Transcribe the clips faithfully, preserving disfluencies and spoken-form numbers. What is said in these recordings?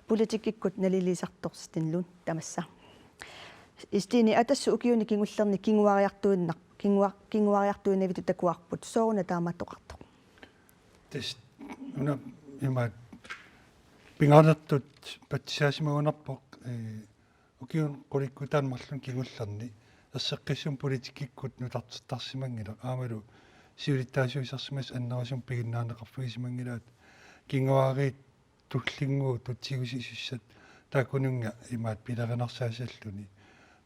Politikkikkut nalilisartoq Stinlund tamassa. Stine, Atassut ukiuni kingullerni kinguariartuinnar-, kingua-, kinguariartuinnavittut takuarput. Sooruna taamaattoqartoq? Tassa una imaat pingaarnertut patsisaasimagaluarpoq, ee, ukiuni qulikkutaani marlunni kingullerni erseqqissumik politikkikkut nutartertarsimanngilaq aammalu siulittaasuusarsimasut annerusumik piginnaarneqarfigisimanngillat. Kinguaariit tullinnguutut tigusisussaat taakkununnga imaat pilerinarsaasalluni.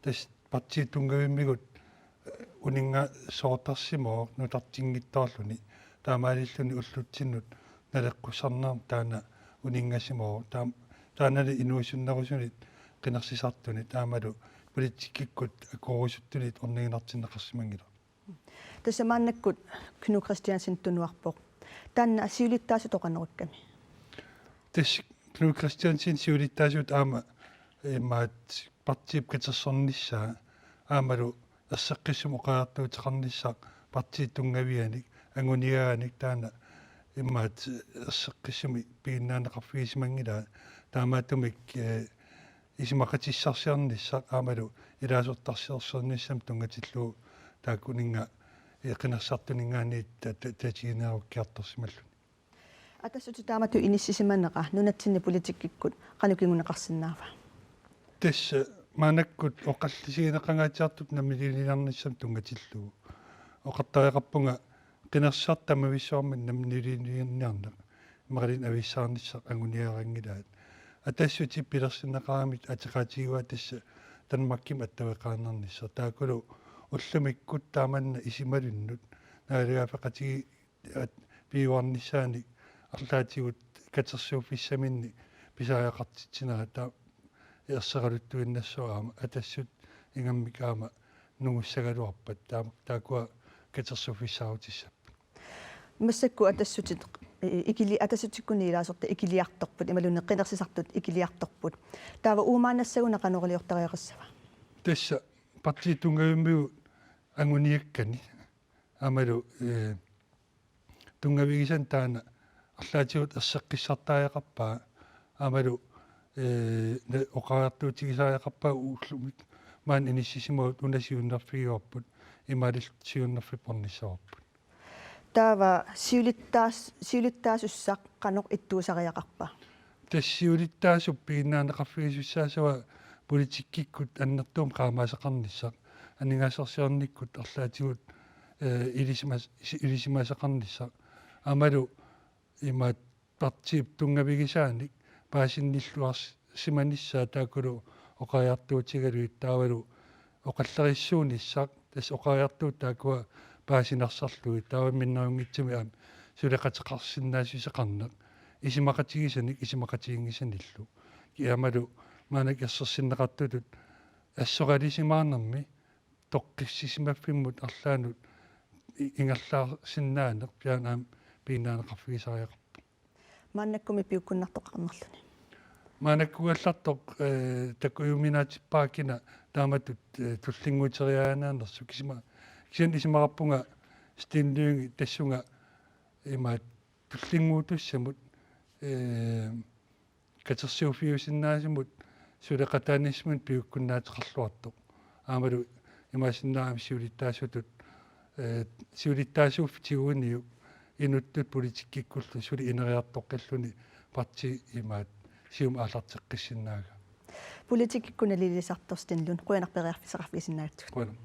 Tassa partiit tunngavimmigut, eh, uninngasoortarsimavoq nutartinngitsoorluni. Taamaalilluni ullutsinnut naleqqussarnermi taanna uninngasimavoq. Taam-, taannali inuusunnerusunit qinersisartunit aammalu politikkikkut akuerusuttunit orniginartinneqarsimanngilaq. Tassa maannakkut Knud Kristiansen tunuarpoq. Taanna siulittaasutoq qanoq ikkami? Tassa Knud Kristiansen siulittaasutut aamma imaat partiip katersornissaa aammalu erseqqissumik oqariartuuteqarnissaq partiit tunngavianik anguniagaanik taanna imaat erseqqissumik piginnaarneqarfigisimanngilaa taamaattumik, eh, isumaqatissarsiornissaq aammalu ilaasortarsiorsiornissamut tunngatillugu taakkuninnga, eh, qinersisartuninngaanniit ta-, ta-, tatigineerukkiartorsimalluni. Atassutit taamatut inissisimanera nunatsinni politikkikkut qanoq kinguneqarsinnaava? Tassa maannakkut oqallisigineqangaatsiartup namminiiliarnissamut tunngatillugu. Oqartariaqarpunga qinersisartut tamavissuarmik namminiiliarniarneq imaluunniit avissaarnissaq anguniagaraanngilaat. Atassutit pilersinneqaramik ateqatigiivaat tassa Danmarkimut attaveqaannarnissaq. Taakkulu ullumikkut taamanna isumalunnut naalagaaffeqatigiit at-, piuarnissaanik arlaatigut katersuuffissaminnik pisariaqartitsinerat taava erseraluttuinnassaaq aamma Atassut ingammik aamma nungussagaluarpat taama taakkua katersuuffissaarutissapput. Massakkut Atassutit, eh, ikili-, Atassutikkunni ilaasortat ikiliartorput, imaluunniit qinersisartut ikiliartorput. Taava uumaannassagunarpoq qanoq iliortariaqassava? Tassa partiit tunngavimmigut anguniakkani aammalu, eh, tunngavigisannik taanna arlaatigut erseqqissartariaqarpaa aammalu, eh, na-, oqariartuutigisariaqarpaa ullumi maani inissisimavugut una siunnerfigivarput imaluunniit siunnerfik ornissavarput. Taava siulittaas-, siulittaasussaq qanoq ittuusariaqarpa? Tassa siulittaasup piginnaarneqarfigisussaassavaa politikkikkut annertuumik qaamaaseqarnissaq, aningaasarsiornikkut arlaatigut, eh, ilisimas-, ilisimasaqarnissaq. Aammalu imaat partiip tunngavigisaanik paasinnilluarsimanissaa taakkulu oqariartuutigalugit taavalu oqallerissuunissaq tassa oqariartuut taakkua paasinarsarlugit taava minnerunngitsumik aamma suleqateqarsinnaassuseqarneq isumaqatigisanik isumaqatiginngisanillu. Kiisalu maannakkut ersersinneqartutut assoralisimaarnermi toqqissisimaffimmi arlaannut i-, ingerlaarsinnaaneq piaani aamma piginnaarneqarfigisariaqarpoq. Maannakkumi piukkunnartoqarnerluni. Maannakkugallartoq, eh, takujuminaatippaat kina taamatut, eh, tullinnguuteriaannaannersoq kisima-, kisianni isumaqarpunga Steen Lynge tassunga imaat tullinnguutussamut, eh, katersuuffiusinnaasumut suleqataanissamut piukkunnaateqarluartoq. Aammalu imaassinnaavoq siulittaasutut, eh, siulittaasuuffik tiguniuk inuttut politikkikkullu suli ineriartoqqilluni partii imaat Siumut aallarteqqissinnaagaa. Politikkikkut nalilisartoq Steen Lynge, qujanaq periarfissaqarfigisinnaagatsigit. Qujanaq.